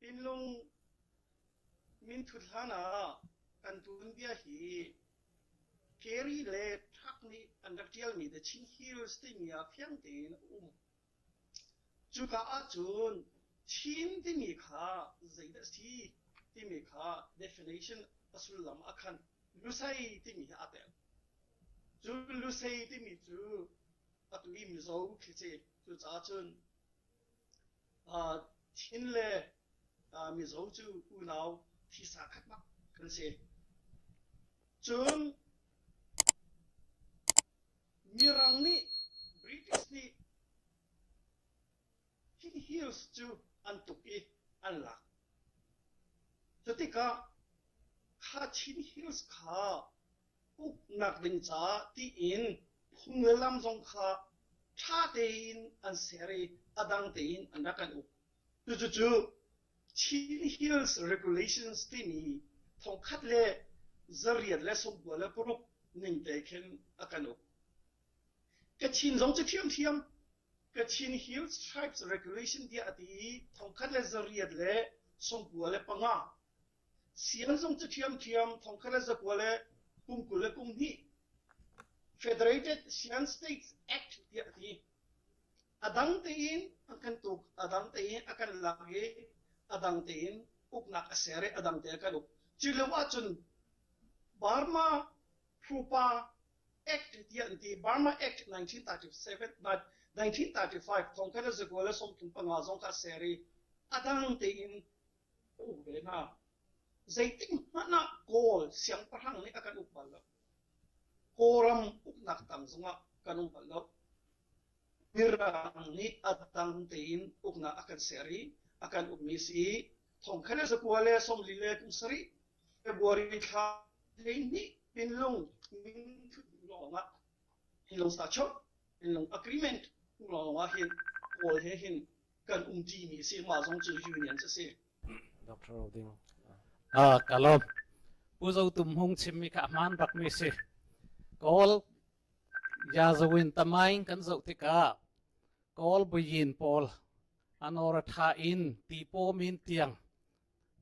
Pinlung minthut hlan ah kan tuanbia hi Kerry le Truck nih an rak ṭialmi The Chin Hills timi ah fiang tein a um. Cuka ahcun Chin timi kha zeidah a si timi kha definition a sullam ah khan Lusei timi hi aa tel. Cu Lusei timi cu atu i Mizo khi si. Cucaah cun Chin le Mizo cu unau thisa khat bak kan si. Cun Mirang nih British nih Chin Hills cu an tuk i an lak. Cutikah kha Chin Hills kha uknak ding caah tiin phung le lam zong kha ṭha tein an ser i a dang tein an rak kan uk. Cucu Chin Hills Regulations timi 1896 ning te khin a kan uk. Kachin zong cu ṭhiamṭhiam Kachin Hills Tribes Regulation tiah a ti i 1895 Sian zong cu ṭhiamṭhiam 1922 Federated Sian States Act tiah a ti. A dang tein a kan tuk, a dang tein a kan lak i a dang tein uknak a ser i a dang tein a kan uk. Cu lio ahcun Burma Phupa Act tiah an ti. Burma Act 1937, 1935 1935 zong kha a ser i a dang tein a uk ve hna. Zeitik hmanh ah Kawl siangpahrang nih a kan uk bal lo. Kawlram uknak tang zongah kan um bal lo. Mirang nih a dang tein uknak a kan ser i a kan ukmi si i 1947 February thla 12 Pinlung minthut lawngah Pinlung Sachok Pinlung Agreement lawng ah hin Kawl he hin kan umṭimi si mah zong cu union a si. Dr. Roding. Ah, ka lawm. Pu Zo Tum Hung chimmi kha a hmaan bakmi si. Kawl yazawin tamaing kan zoh tikah Kawl buyin pawl anora tha in ti pawm in tiang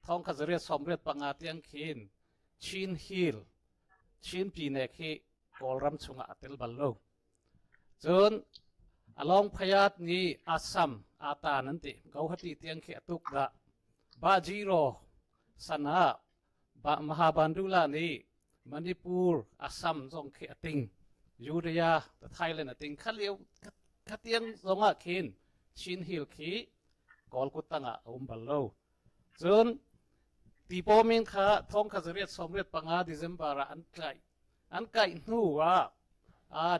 thong kha zariat sawmriat panga tiang khin Chin Hill Chin Pine khi Kawlram chungah a tel bal lo. Cun Along Phayat nih Assam ata nan ti Guwahati tiang khi a tuk dah. Bajiro sana Mahabandula nih Manipur Assam zong khi a ting. Urea Thailand a ting. Kha lio kha tiang zong ah khin Chin Hill khi Kawl kut tangah a um bal lo. Cun Tipomin kha thong kha zariat sawmriat panga December ah an tlaih. An kaih hnu ah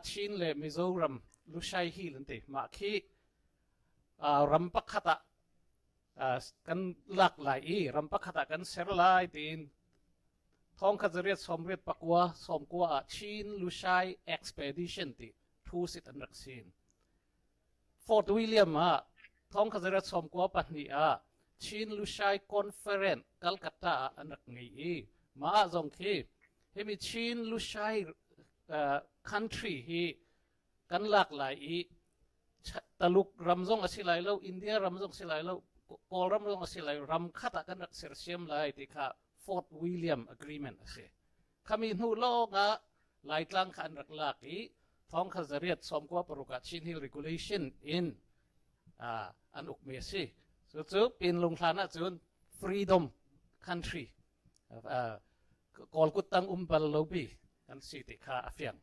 Chin le Mizoram Lushai Hill an ti. Mah khi ram pakhat ah kan lak lai i ram pakhat ah kan ser lai tiin thong kha zariat sawmriat pakua sawmkua ah Chin Lushai Expedition ti thu sit an rak sin. Fort William ah thong kha zariat sawmkua pahnih ah Chin Lushai Conference Calcutta ah an rak ngei i mah zong khi himi Chin Lushai country hi kan lak lai i Taluk ram zong a si lai lo India ram zong si lai lo Kawlram zong a si lai ram khat ah kan rak sersiam lai ti kha Fort William Agreement a si khami hnu lawng ah Laitlang kha an rak lak i thong kha zariat sawmkua paruk ah Chin Hill Regulation in an ukmi a si cucu Pinlung hlan ahcun freedom country Kawl kut tang um bal lo bi kan si ti kha a fiang.